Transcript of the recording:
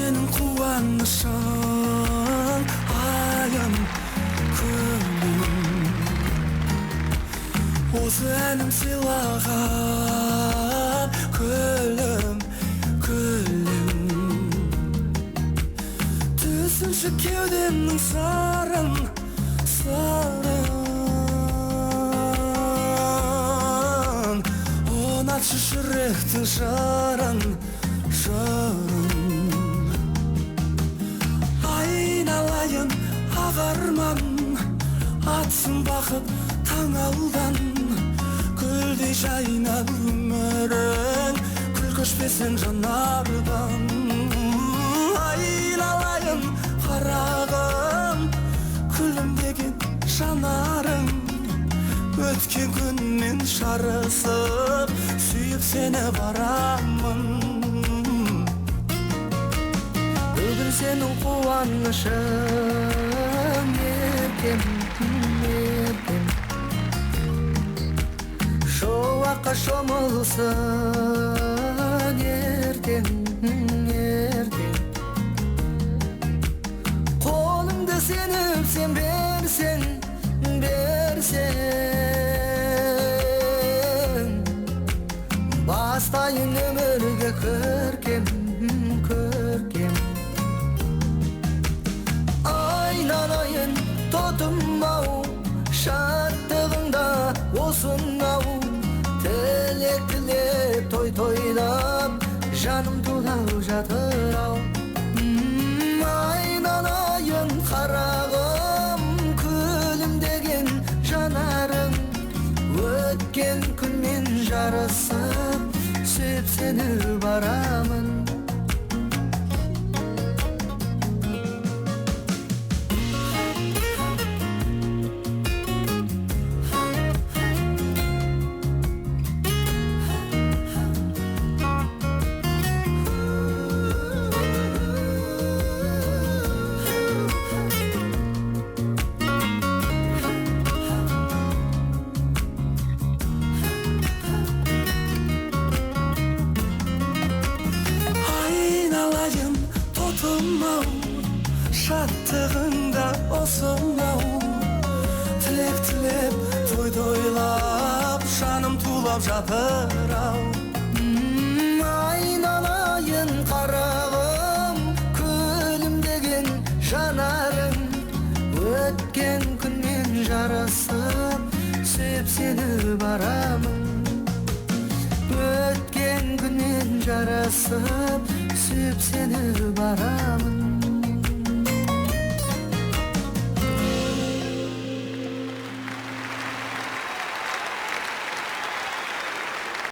сенің қуанышың, айым, күнім. Осы әнім сыйлаған күлім, күлім. Түсінші кеудемнің сырын, сырын. Ұнатшы жүректің жырын, жырын. Айналайын ақ арман, атсын бақыт таң алдан. Гүлдей жайнап өмірің, күл көшпесін жанардан. Айналайын қарағым, күлімдеген жанарың. Өткен күнмен жарысып, сүйіп сені барамын. Бүгін сенің қуанышың, ертең, ертең. Шуаққа шомылсын, ертең, ертең. Қолыңды сеніп сен берсең, берсең. Бастайын өмірге көркем, көркем. Айналайын тотым-ау, шаттығыңда осынау. Тілек тілеп, той тойлап, жаным тулап жатыр-ау. Айналайын қарағым, күлімдеген жанарың. Өткен күнмен жарысып, сүйіп сені барамын. Айналайын тотым-ау, шаттығыңда осынау. Тілек тілеп, той тойлап, жаным тулап жатыр-ау. Айналайын қарағым, күлімдеген жанарың. Өткен күнмен жарысып, сүйіп сені барамын. Өткен күнмен жарасып, сүйіп сені барамын.